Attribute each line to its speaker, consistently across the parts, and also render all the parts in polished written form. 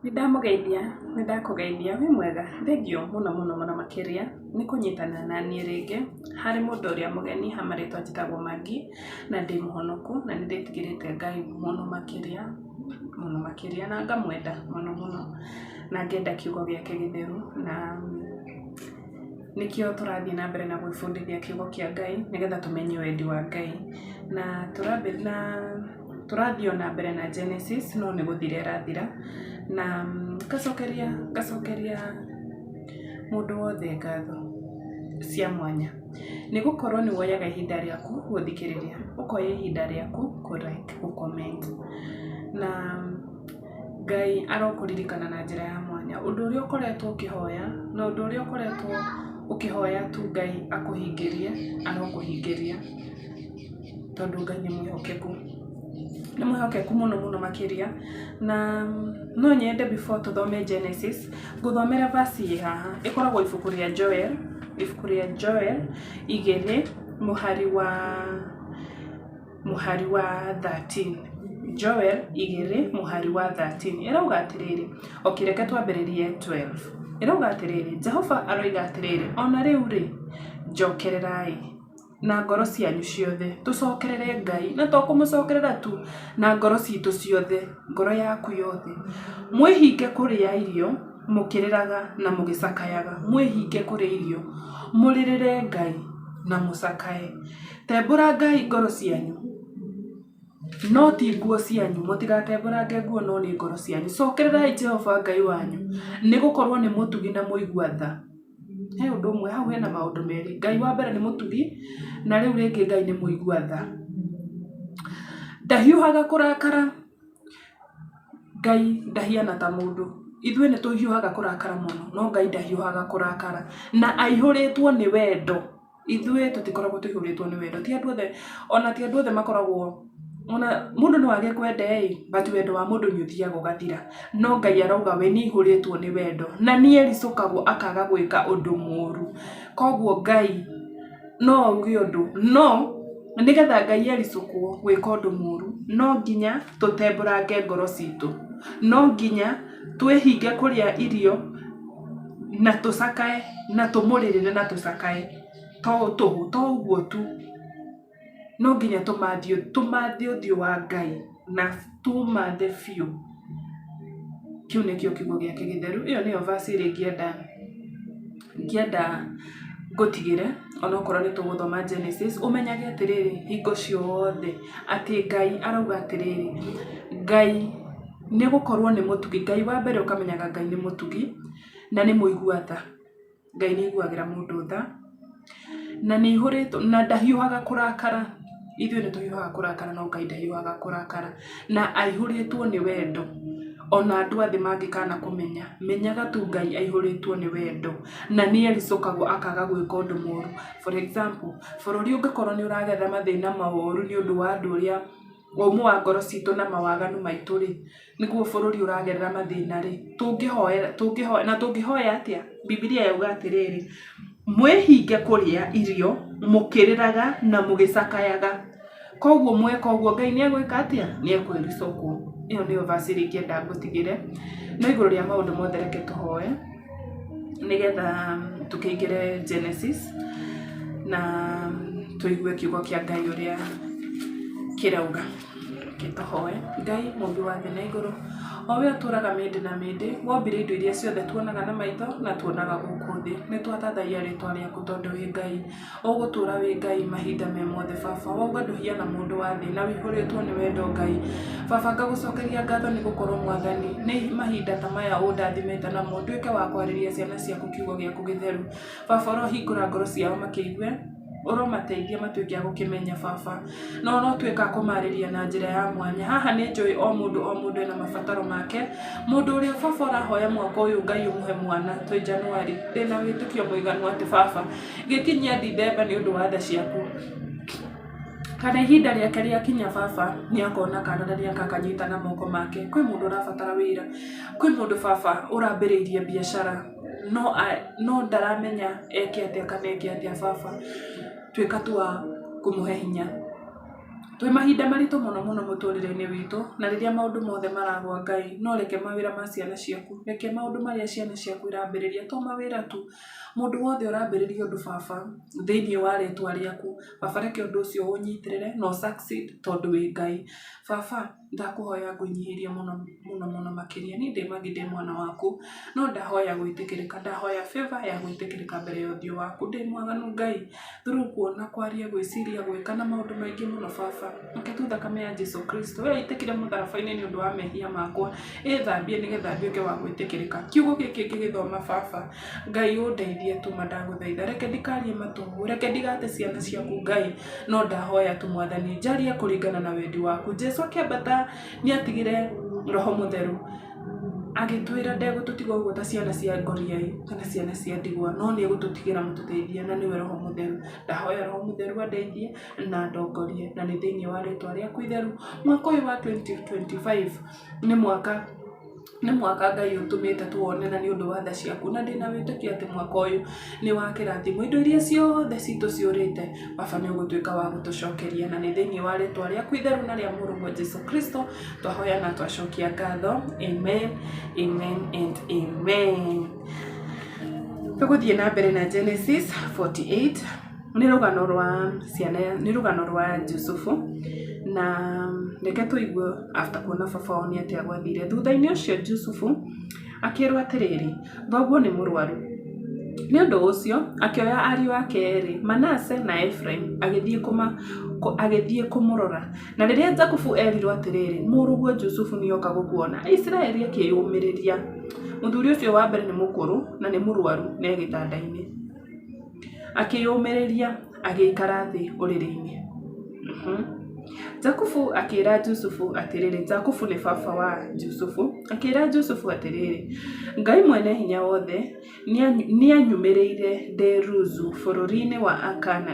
Speaker 1: Nĩ ndamũgeithia, nĩ ndakũgeithia, wĩ mwega? Thengiũ mũno mũno mũno makĩria nĩ kũnyitana na niĩ rĩngĩ harĩ mũndũ ũrĩa mũgeni ha marĩtwa njĩtagwo Maggie, na ndĩ mũhonoku na nĩ ndĩtigĩrĩte Ngai mũno makĩria, mũno makĩria na ngamwenda mũno mũno na ngenda kiugo gĩake gĩtheru na nĩkĩo tũrathiĩ na mbere na gwĩbundithia kiugo kĩa Ngai nĩgetha tũmenye wendi wa Ngai na na tũrathiĩ o na mbere na Genesis no nĩ gũthira ĩrathira na ngacokeria ngacokeria mũndũ wothe ngatho cia mwanya nĩ gũkorwo nĩ woyaga ihinda rĩaku gũthikĩrĩria, ũkoya ihinda rĩaku kũ like, gũ comment na Ngai arokũririkana na njĩra ya mwanya. Ũndũ ũrĩa ũkoretwo ũkĩhoya na ũndũ ũrĩa ũkoretwo ũkĩhoya tu Ngai akũhingĩrie, arokũhingĩria tondũ Ngai nĩ mwĩhokeku. Nĩ mwĩhokeku mũno mũno makĩria na no nyende before tũthome Genesis, ngũthomere verse ĩ haha, ĩkoragwo ibuku rĩa Joel, ibuku rĩa Joel igĩrĩ mũhari wa mũhari wa 13. Joel igĩrĩ mũhari wa 13 ĩrauga atĩrĩrĩ, okay reke twambĩrĩrie 12. Ĩrauga atĩrĩrĩ, Jehova aroiga atĩrĩrĩ, ona rĩu rĩ, njokererai na ngoro cianyu ciothe, tũcokerere Ngai, na to kũmũcokerera tu, na ngoro citũ ciothe, ngoro yaku yothe. Mwĩhinge kũrĩa irio mũkĩrĩraga na mũgĩcakayaga, mwĩhinge kũrĩa irio, mũrĩrĩre Ngai na mũcakae. Tembũrangai ngoro cianyu, no ti nguo cianyu, mũtigatembũrange nguo no nĩ ngoro cianyu. Cokererai Jehova Ngai wanyu, nĩ gũkorwo nĩ mũtugi na mũigua tha. He ũndũ ũmwe, hau hena maũndũ merĩ, Ngai wa mbere nĩ mũtugi, na rĩu rĩngĩ Ngai nĩ mũigua tha. Ndahiũhaga kũrakara, Ngai ndahiana ta mũndũ. Ithuĩ nĩ tũhiũhaga kũrakara mũno, no Ngai ndahiũhaga kũrakara. Na aihũrĩtwo nĩ wendo. Ithuĩ tũtikoragwo tũihũrĩtwo nĩ wendo. Ti andũ othe, ona ti andũ othe makoragwo, ona mũndũ no age kwenda ĩ, but wendo wa mũndũ nĩ ũthiaga ũgathira. No Ngai arauga we nĩ aihũrĩtwo nĩ wendo, na nĩ ericũkagwo akaga gwĩka ũndũ mũru. Koguo Ngai no auge ũndũ, no nĩgetha Ngai ericũkwo gwĩka ũndũ mũru, no nginya tũtembũrange ngoro citũ. No nginya twĩhinge kũrĩa irio na tũcakae na tũmũrĩrĩre na tũcakae to tũhũ, to ũguo tu, no nginya tũmathe ũthiũ wa Ngai na tũũmathe biũ. Kĩu nĩkĩo kiugo gĩake gĩtheru. Ĩyo nĩyo verse ĩrĩa ingĩenda ingĩenda ngũtigĩre onokorwo nĩ tũgũthoma Genesis, ũmenyage atĩrĩrĩ hingo ciothe atĩ Ngai arauga atĩrĩrĩ, Ngai nĩ gũkorwo nĩ mũtugi. Ngai wa mbere ũkamenyaga Ngai nĩ mũtugi na nĩ mũigua tha. Ngai nĩ aiguagĩra mũndũ tha na nĩ aihũrĩtwo na ndahiũhaga kũrakara. Ithuĩ nĩ tũhiũhaga kũrakara no Ngai ndahiũhaga kũrakara. Na aihũrĩtwo nĩ wendo. Ona andũ a thĩ mangĩkana kũmenya, menyaga tu Ngai aihũrĩtwo nĩ wendo na nĩ ericũkagwo akaga gwĩka ũndũ mũru. For example, bũrũri ũngĩkorwo nĩ ũragerera mathĩna moru nĩ ũndũ wa andũ ũrĩa ũmũ wa ngoro citũ na mawaganu maitũ rĩ, nĩguo bũrũri ũragerera mathĩna rĩ, tũngĩhoya tũngĩhoya na tũngĩhoya atĩa? Bibilia yauga atĩrĩrĩ, mwĩhinge kũrĩa irio mũkĩrĩraga na mũgĩcakayaga. Koguo mweka ũguo Ngai nĩ egwĩka atĩa? Nĩ ekwĩricũkwo. Ĩyo nĩyo verse ĩrĩa ingĩenda ngũtigĩre. No igũrũ rĩa maũndũ mothe reke tũhoe nĩgetha tũkĩingĩre Genesis na tũigue kiugo kĩa Ngai ũrĩa kĩrauga. Reke tũhoe. Ngai mũmbi wa thĩ na igũrũ, o we ũtũraga mĩndĩ na mĩndĩ, wombire indo iria ciothe tuonaga na maitho na tuonaga gũkũ thĩ. Nĩ twathathaiya rĩtwa rĩaku tondũ wĩ Ngai. Ũgũtũra wĩ Ngai mahinda me mothe baba. Wauga ndũhiana mũndũ wa thĩ na wĩihũrĩtwo nĩ wendo Ngai. Baba ngagũcokeria ngatho nĩ gũkorwo Mwathani nĩ mahinda ta maya ũndathimĩte namo nduĩke wa kwarĩria ciana ciaku kiugo gĩaku gĩtheru. Baba ũrohingũra ngoro ciao makĩigue, ũromateithia matuĩke a gũkĩmenya baba, na ũrotuĩka a kũmarĩria na njĩra ya mwanya. Haha nĩ njũĩ o mũndũ o mũndũ ena mabataro make, mũndũ ũrĩa baba ũrahoya mwaka ũyũ Ngai ũmũhe mwana twĩ January, ndĩna wĩtĩkio mũiganu atĩ baba gĩkinyia Dithemba nĩ ũndũ wa tha ciaku, kana ihinda rĩake rĩakinya baba nĩ akona kana na nĩ agakanyita na moko make. Kwĩ mũndũ ũrabatara wĩra, kwĩ mũndũ baba ũrambĩrĩirie biacara no ndaramenya eke atĩa kana eke atĩa baba, tuĩka tu wa kũmũhe hinya. Twĩ mahinda maritũ mũno mũno mũtũrĩre-inĩ witũ, na rĩrĩa maũndũ mothe maragwa Ngai, no reke mawĩra ma ciana ciaku, reke maũndũ marĩa ciana ciaku irambĩrĩria, to mawĩra tu, mũndũ wothe ũrambĩrĩria ũndũ baba, thĩiniĩ wa rĩtwa rĩaku, baba reke ũndũ ũcio ũnyitĩrĩre na ũ succeed tondũ wĩ Ngai. Baba ndakũhoya ngwĩnyihĩrie mũno mũno mũno makĩria, niĩ ndĩ Maggie ndĩ mwana waku, no ndahoya gwĩtĩkĩrĩka, ndahoya favour ya gwĩtĩkĩrĩka mbere ya ũthiũ waku, ndĩ mwaganu Ngai, through kuona, kwaria, gwĩciria, gwĩka na maũndũ maingĩ mũno baba. Reke tu thakame ya Jesu Kristo ĩyo yaitĩkire mũtharaba-inĩ nĩ ũndũ wa mehia makwa, ĩthambie nĩgetha nduĩke wa gwĩtĩkĩrĩka. Kiugo gĩkĩ ngĩgĩthoma baba, Ngai ũndeithie tu ma ndagũthaitha, reke ndikarie matũhũhũ, reke ndigate ciana ciaku Ngai, no ndahoya tu Mwathani njarie kũringana na wendi waku. Jesu akĩambata nĩ atigire Roho Mũtheru agĩtwĩra ndegũtũtiga ũguo ta ciana cia ngoriai kana ciana cia ndigwa, no nĩ egũtũtigĩra mũtũteithia na nĩwe Roho Mũtheru. Ndahoya Roho Mũtheru andeithie na andongorie na nĩ thĩinĩ wa rĩtwa rĩaku itheru. Mwaka ũyũ wa 2025 nĩ mwaka nĩ mwaka Ngai ũtũmĩte tuwone na nĩ ũndũ wa tha ciaku, na ndĩna wĩtĩkio atĩ mwaka ũyũ nĩ wa kĩrathimo. Indo iria ciothe citũ ciũrĩte, baba nĩ ũgũtuĩka wa gũtũcokeria, na nĩ thĩinĩ wa rĩtwa rĩaku itheru na rĩa mũrũguo Jesu Kristo twahoya na twacokia ngatho. Amen, amen and amen. Tũgũthiĩ na mbere na Genesis 48. Nĩ rũgano rwa ciana, nĩ rũgano rwa Jusufu, na reke tũigue after kuona baba wao nĩ atĩa gwathire. Thutha-inĩ ũcio Jusufu akĩrwo atĩrĩrĩ, thoguo nĩ mũrwaru. Nĩ ũndũ ũcio akĩoya ariũ ake erĩ, Manase na Efraimu, agĩthiĩ kũmũrora. Na rĩrĩa Jakubu eerirwo atĩrĩrĩ, Mũrũguo Jusufu nĩ oka gũkuona, Isiraeli akĩĩyũmĩrĩria. Mũthuri ũcio wa mbere nĩ mũkũrũ na nĩ mũrwaru na e gĩtanda-inĩ. Akĩĩyũmĩrĩria agĩikara thĩ ũrĩrĩ-inĩ. Jakubu akĩĩra Jusufu atĩrĩrĩ, Jakubu nĩ baba wa Jusufu, akĩĩra Jusufu atĩrĩrĩ, Ngai Mwene-Hinya-Wothe nĩanyumĩrĩire ndĩ Luzu bũrũri-inĩ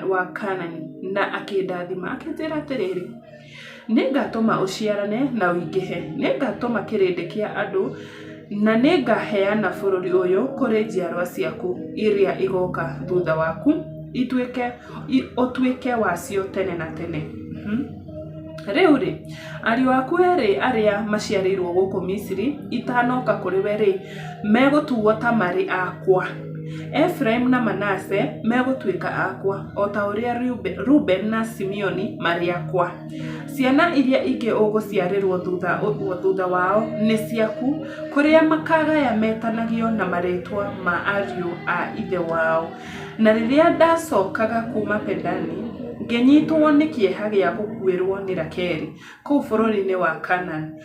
Speaker 1: wa Kaanani na akĩndathima, akĩnjĩra atĩrĩrĩ, 'Nĩngatũma ũciarane na ũingĩhe, nĩngatũma kĩrĩndĩ kĩa andũ na nĩngaheana bũrũri ũyũ kũrĩ njiarwa ciaku iria igooka thutha waku ũtuĩke wacio tene na tene. Rĩu-rĩ, ariũ aku erĩ arĩa maciarĩirwo gũkũ Misiri itanoka kũrĩ we-rĩ, megũtuo ta marĩ akwa. Efiraimu na Manase megũtuĩka akwa, o ta ũrĩa Rubeni na Simeoni marĩ akwa. Ciana iria ingĩ ũgũciarĩrwo thutha wao nĩ ciaku, kũrĩa makaagaya metanagio na marĩĩtwa ma ariũ a ithe wao. Na rĩrĩa ndacokaga kuuma Padani, ngĩnyitwo nĩ kĩeha gĩa gũkuĩrũo nĩ Rakeli kũu bũrũri-inĩ wa Kaanani,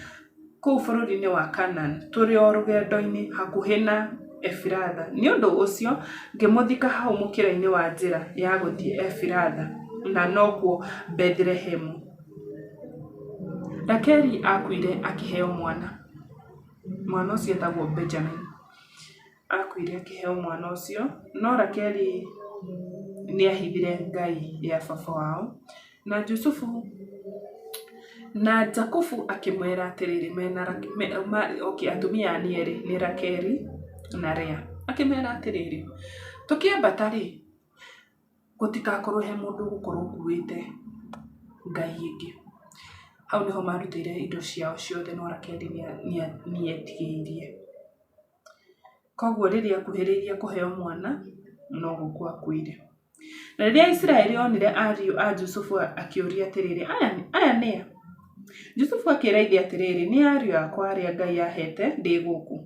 Speaker 1: kũu bũrũri-inĩ wa Kaanani tũrĩ o rũgendo-inĩ hakuhĩ na Efiratha. Nĩ ũndũ ũcio ngĩmũthika hau mũkĩra-inĩ wa njĩra ya gũthiĩ Efiratha, na nokuo Bethilehemu. Rakeli aakuire akĩheo mwana. Mwana ũcio etagwo Benjamini. Aakuire akĩheo mwana ũcio, no Rakeli nĩ aahithire ngai ya baba wao. Na Jusufu na Jakubu akĩmwĩra atĩrĩrĩ, mena okay atumia aya nĩ erĩ, nĩ Rakeli na Lea. Akĩmera atĩrĩrĩ, tũkĩambata rĩ, gũtigakorwo he mũndũ ũgũkorwo ũkuĩte ngai ĩngĩ. Hau nĩho marutĩire indo ciao ciothe no Rakeli nĩ etigĩirie. Koguo rĩrĩa akuhĩrĩirie kũheo mwana, no gũkua akuire. Na rĩrĩa Isiraeli onire ariũ a Jusufu akĩũria atĩrĩrĩ, Aya nĩ a? Jusufu akĩra ithe atĩrĩrĩ, Nĩ ariũ akwa arĩa Ngai aheete ndĩ gũkũ.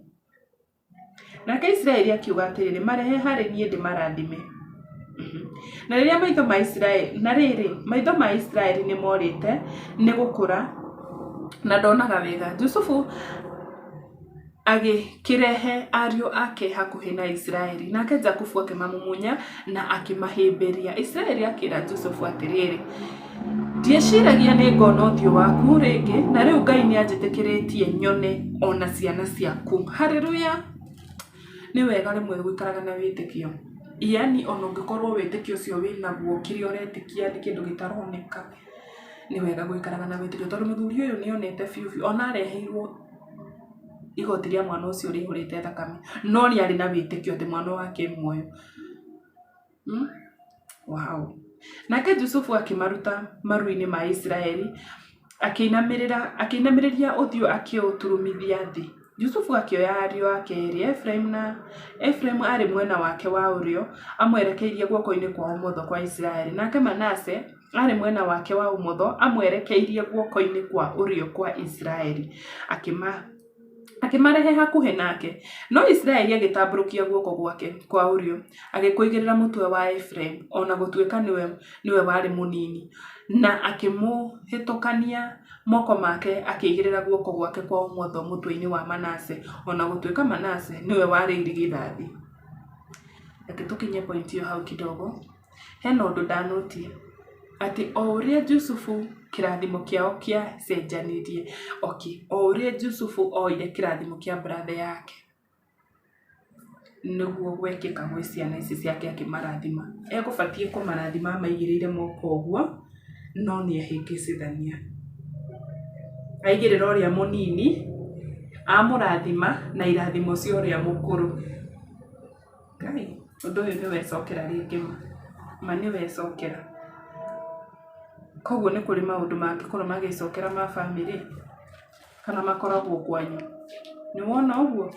Speaker 1: Nake Isiraeli akiuga atĩrĩrĩ, Marehe harĩ niĩ ndĩmarathime. Na rĩrĩa maitho ma Isiraeli, na rĩrĩ, maitho ma Isiraeli nĩ morĩte nĩ gũkũra na ndonaga wega. Jusufu Agĩkĩrehe ariũ ake hakuhĩ na Isiraeli, nake Jakubu akĩmamumunya na akĩmahĩmbĩria. Isiraeli akĩra Jusufu atĩrĩrĩ, Ndieciragia nĩ ngona ũthiũ waku rĩngĩ, na rĩu Ngai nĩ anjĩtĩkĩrĩtie nyone o na ciana ciaku. Haleluya! Nĩ wega rĩmwe gũikaraga na wĩtĩkio, yaani ona ũngĩkorwo wĩtĩkio ũcio wĩnaguo kĩrĩa ũretĩkia nĩ kĩndũ gĩtaroneka, nĩ wega gũikaraga na wĩtĩkio tondũ mũthuri ũyũ nĩ onete biũ biũ, ona areheirwo igoti rĩa mwana ũcio rĩihũrĩte thakame, no nĩ arĩ na wĩtĩkio atĩ mwana wake e muoyo. Wow. Nake Jusufu akĩmaruta maru-inĩ ma Isiraeli, akĩinamĩrĩra akĩinamĩrĩria ũthiũ akĩũturumithia thĩ. Jusufu akĩoya ariũ ake erĩ, Efiraimu na Efiraimu arĩ mwena wake wa ũrĩo amwerekeirie guoko-inĩ kwa ũmotho kwa Isiraeli, nake Manase arĩ mwena wake wa ũmotho amwerekeirie guoko-inĩ kwa ũrĩo kwa Isiraeli, akĩma Akĩmarehe hakuhĩ nake. No Isiraeli agĩtambũrũkia guoko gwake kwa ũrĩo, agĩkũigĩrĩra mũtwe wa Efiraimu, o na gũtuĩka nĩwe, nĩwe warĩ mũnini, na akĩmũhĩtũkania moko make akĩigĩrĩra guoko gwake kwa ũmotho mũtwe-inĩ wa Manase, o na gũtuĩka Manase nĩwe warĩ irigithathi. Reke tũkinye point ĩyo hau kidogo. Hena ũndũ ndanotiĩ, atĩ o ũrĩa Jusufu kĩrathimo kĩao kĩacenjanirie, okay, o ũrĩa Jusufu oire kĩrathimo kĩa brother yake, nĩguo gwekĩka gwĩ ciana ici ciake akĩmarathima. Egũbatiĩ kũmarathima amaigĩrĩire moko ũguo, no nĩ ahĩngĩcithania. Aigĩrĩra ũrĩa mũnini, amũrathima na irathimo cia ũrĩa mũkũrũ. Ngai, ũndũ ũyũ nĩ wecokera rĩngĩ ma, ma nĩ wecokera. Koguo nĩ kũrĩ maũndũ mangĩkorwo magĩcokera ma bamĩrĩ, kana makoragwo kwanyu. Nĩ wona ũguo?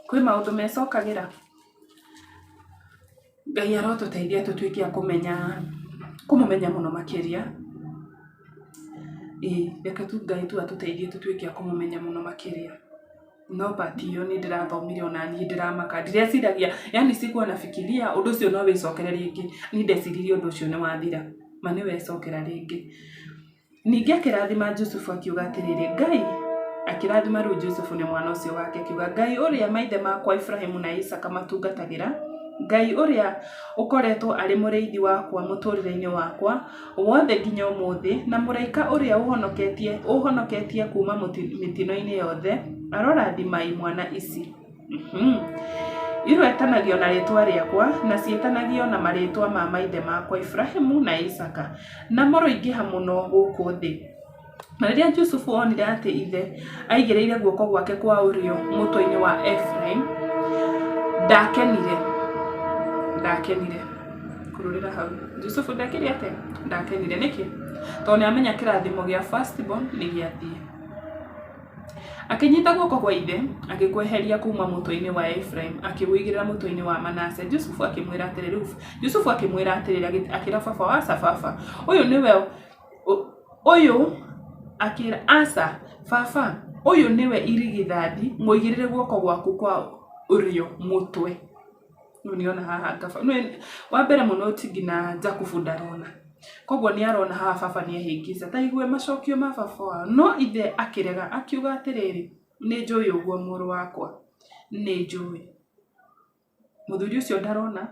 Speaker 1: Kwĩ maũndũ mecokagĩra. Ngai arotũteithia tũtuĩke a kũmenya, kũmũmenya mũno makĩria. Ĩĩ reke tu Ngai tu atũteithie tũtuĩke a kũmũmenya mũno makĩria. No part ĩyo nĩ ndĩrathomire ona niĩ ndĩramaka, ndireciragia yaani sikuwa nafikiria ũndũ ũcio no wĩcokere rĩngĩ, niĩ ndeciririe ũndũ ũcio nĩ wathira, ma nĩ wecokera rĩngĩ. Ningĩ akĩrathima Jusufu akiuga atĩrĩrĩ, Ngai akĩrathima rĩu Jusufu nĩ mwana ũcio wake akiuga, Ngai ũrĩa maithe makwa Iburahimu na Isaaka matungatagĩra, Ngai ũrĩa ũkoretwo arĩ mũrĩithi wakwa mũtũũrĩre-inĩ wakwa wothe nginya ũmũthĩ, na mũraika ũrĩa ũhonoketie, ũhonoketie kuuma mĩtino-inĩ yothe, arorathima imwana ici. Iroetanagio na rĩĩtwa rĩakwa, na ciĩtanagio na marĩĩtwa ma maithe makwa Iburahimu na Isaaka, na maroingĩha mũno gũkũ thĩ. Na rĩrĩa Jusufu onire atĩ ithe aigĩrĩire guoko gwake kwa ũrĩo mũtwe-inĩ wa Efraimu, ndakenire. Ndakenire. Kũrũrĩra hau. Jusufu ndekire atĩa? Ndakenire. Nĩkĩ? Tondũ nĩ amenya kĩrathimo gĩa first born nĩ gĩathiĩ. Akĩnyita guoko gwa ithe, agĩkweheria kuuma mũtwe-inĩ wa Efiraimu, akĩũigĩrĩra mũtwe-inĩ wa Manase. Jusufu akĩmwĩra atĩrĩ, rĩu Jusufu akĩmwĩra atĩrĩrĩ, akĩra baba wao, aca baba, ũyũ nĩwe ũyũ, akĩra, aca baba, ũyũ nĩwe irigithathi, mũigĩrĩre guoko gwaku kwa ũrĩo mũtwe. Rĩu nĩona haha ngaba, wa mbere mũno ti nginya Jakubu ndarona, koguo nĩ arona haha baba nĩ ahĩngĩca, ta igue macokio ma baba wao, no ithe akĩrega akiuga atĩrĩrĩ, nĩ njũĩ ũguo mũrũ wakwa, nĩ njũĩ. Mũthuri ũcio ndarona,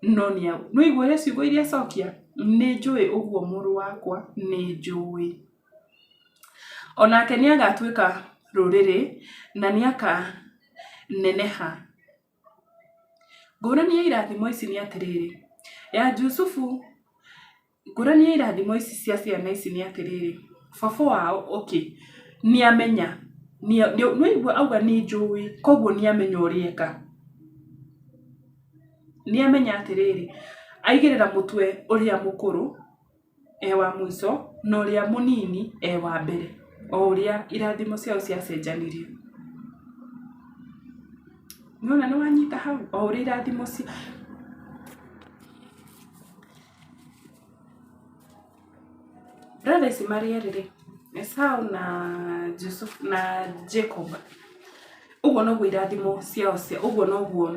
Speaker 1: no nĩ nĩwaigua ũrĩa ciugo iria acokia, nĩ njũĩ ũguo mũrũ wakwa, nĩ njũĩ. Onake nĩ agatuĩka rũrĩrĩ, na nĩ akaneneha. Ngũrani ya irathimo ici nĩ atĩrĩrĩ, ya Jusufu, ngũrani ya irathimo ici cia ciana ici nĩ atĩrĩrĩ, baba wao okay, nĩ amenya, nĩwaigua auga nĩ njũĩ, koguo nĩ amenya ũrĩa eka. Nĩ amenya atĩrĩrĩ, aigĩrĩra mũtwe ũrĩa mũkũrũ, e wa mũico na ũrĩa mũnini e wa mbere, o ũrĩa irathimo ciao ciacenjanirie. Nĩwona nĩwanyita hau, o ũrĩa irathimo cia brother ici marĩ erĩ rĩ, Esau na Jusufu na Jacob, ũguo noguo irathimo ciao cia ũguo noguo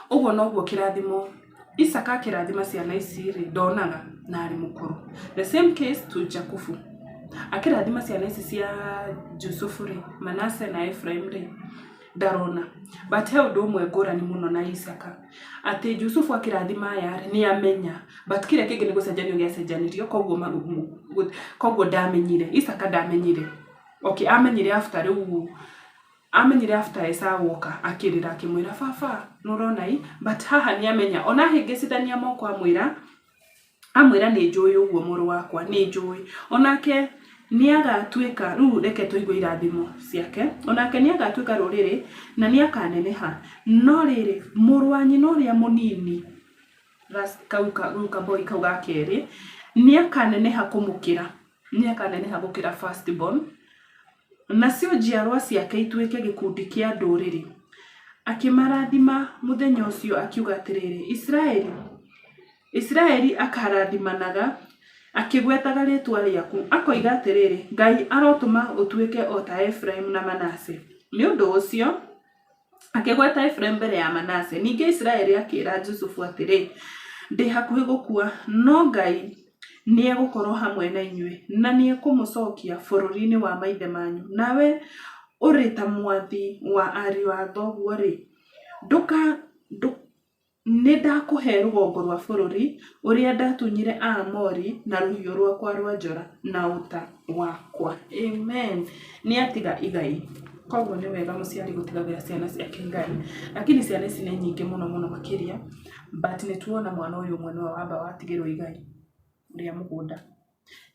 Speaker 1: ũguo noguo kĩrathimo Isaka akĩrathima ciana ici rĩ, ndonaga na arĩ mũkũrũ. The same case to Jakubu. Akĩrathima ciana ici cia Jusufu rĩ, Manase na Ephraim rĩ, ndarona. But he ũndũ ũmwe ngũrani mũno na Isaka, atĩ Jusufu akĩrathima aya rĩ, nĩ amenya. But kĩrĩa kĩngĩ nĩ gũcenjanio gĩacenjanirio, koguo koguo ndamenyire. Isaka ndamenyire. Okay, amenyire after rĩu Amenyire after Esau oka akĩrĩra akĩmwĩra baba nũrona ĩ but haha nĩamenya ona ahĩngĩcithania moko amwĩra amwĩra nĩ njũĩ ũguo mũrũ wakwa nĩ njũĩ onake nĩagatuĩka rĩu reke tũigue irathimo ciake onake nĩagatuĩka rũrĩrĩ na nĩakaneneha no rĩrĩ mũrũ wa nyina ũrĩa mũnini. Last kau rĩu ka boy kau ga kerĩ, nĩ akaneneha kũmũkĩra, nĩ akaneneha gũkĩra first born, nacio njiarwa ciake ituĩke gĩkundi kĩa ndũrĩrĩ. Akĩmarathima mũthenya ũcio akiuga atĩrĩrĩ, Isiraeli, Isiraeli akarathimanaga akĩgwetaga rĩĩtwa rĩaku, akoiga atĩrĩrĩ, 'Ngai arotũma ũtuĩke o ta Efiraimu na Manase. Nĩ ũndũ ũcio akĩgweta Efiraimu mbere ya Manase. Ningĩ Isiraeli akĩra Jusufu atĩrĩ, Ndĩ hakuhĩ gũkua, no Ngai nĩ egũkorũo hamwe na inyuĩ, na nĩ ekũmũcokia bũrũri-inĩ wa maithe manyu. Nawe ũrĩ ta mwathi wa ariũ a thoguo-rĩ, Nĩ ndakũhe rũgongo rwa bũrũri ũrĩa ndatunyire Aamori na rũhiũ rwakwa rwa njora na ũta wakwa. Amen. Nĩ atiga igai. Koguo nĩ wega mũciari gũtigagĩra ciana ciake igai. Lakini ciana ici nĩ nyingĩ mũno mũno makĩria, but nĩ tuona mwana ũyũ ũmwe nĩwe wamba watigĩrwo igai rĩa mũgũnda.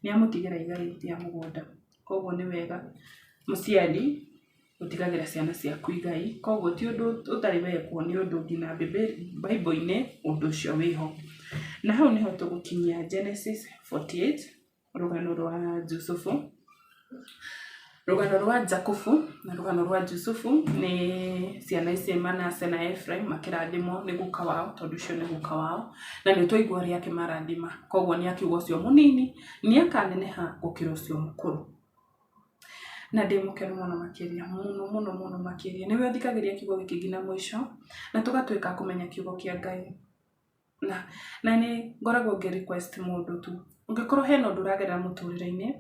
Speaker 1: Nĩ amũtigĩra igai rĩa mũgũnda. Koguo nĩ wega mũciari gũtigagĩra ciana ciaku igai. Koguo ti ũndũ ũtarĩ wekwo nĩ ũndũ nginya Bible-inĩ ũndũ ũcio wĩho. Na hau nĩho tũgũkinyia Genesis 48 rũgano rwa Jusufu. Rũgano rwa Jakubu na rũgano rwa Jusufu nĩ ciana ici Manase na Ephraim makĩrathimwo nĩ guka wao tondũ ũcio nĩ guka wao, na nĩ twaigua ũrĩa akĩmarathima. Koguo nĩ akiuga ũcio mũnini nĩ akaneneha gũkĩra ũcio mũkũrũ. Na ndĩ mũkenu mũno makĩria, mũno mũno mũno makĩria. Nĩwe ũthikagĩrĩria kiugo gĩkĩ nginya mũico, na tũgatuĩka a kũmenya kiugo kĩa Ngai. Na nĩ ngoragwo ngĩ request mũndũ tu, ũngĩkorwo hena ũndũ ũragerera mũtũrĩre-inĩ,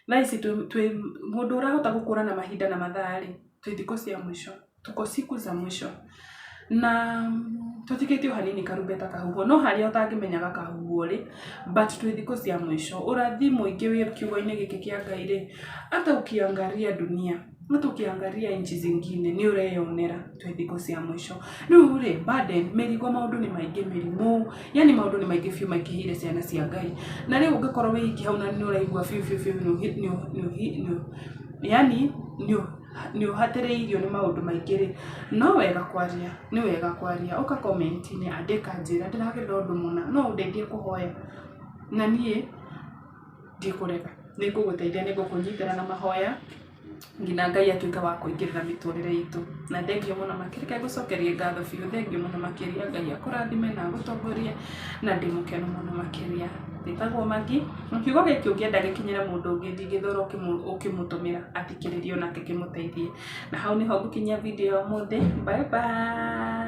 Speaker 1: thaa ici twĩ mũndũ ũrahota gũkũrana mahinda na mathaa rĩ, twĩ thikũ cia mũico, tuko siku za mwisho. Na tũtigĩtie o hanini karumbeta kahuhwo, no harĩa ũtangĩmenya gakahuhwo rĩ, but twĩ thikũ cia mũico. Ũrathi mũingĩ wĩ kiugo-inĩ gĩkĩ kĩa Ngai rĩ, hata ukiangalia dunia hata ukiangalia nchi zingine nĩ ũreyonera twĩ thikũ cia mũico. Rĩu rĩ, burden, mĩrigo maũndũ nĩ maingĩ, mĩrimũ, yani maũndũ nĩ maingĩ biũ maingĩhĩire ciana cia Ngai. Na rĩu ũngĩkorwo wĩ iki hau na nĩ ũraigua biũ biũ biũ yani nĩ ũhatĩrĩirio nĩ maũndũ maingĩ rĩ, no wega kwaria, nĩ wega kwaria. Ũka comment -inĩ andĩka njĩra ndĩragerera ũndũ mũna, no ũndeithie kũhoya? Na niĩ ndikũrega, nĩ ngũgũteithia, nĩ ngũkũnyitĩra na mahoya nginya Ngai atuĩke wa kũingĩrĩra mĩtũrĩre itũ. Na thengiũ mũno makĩria, reke ngũcokerie ngatho biũ, thengiũ mũno makĩria, Ngai akũrathime na agũtongorie, na ndĩ mũkenu mũno makĩria. Njĩtagwo Maggie, na kiugo gĩkĩ ũngĩenda gĩkinyĩre mũndũ ũngĩ ndingĩthũra ũkĩmũtũmĩra athikĩrĩrie onake kĩmũteithie. Na hau nĩho ngũkinyia video ya ũmũthĩ, bye bye.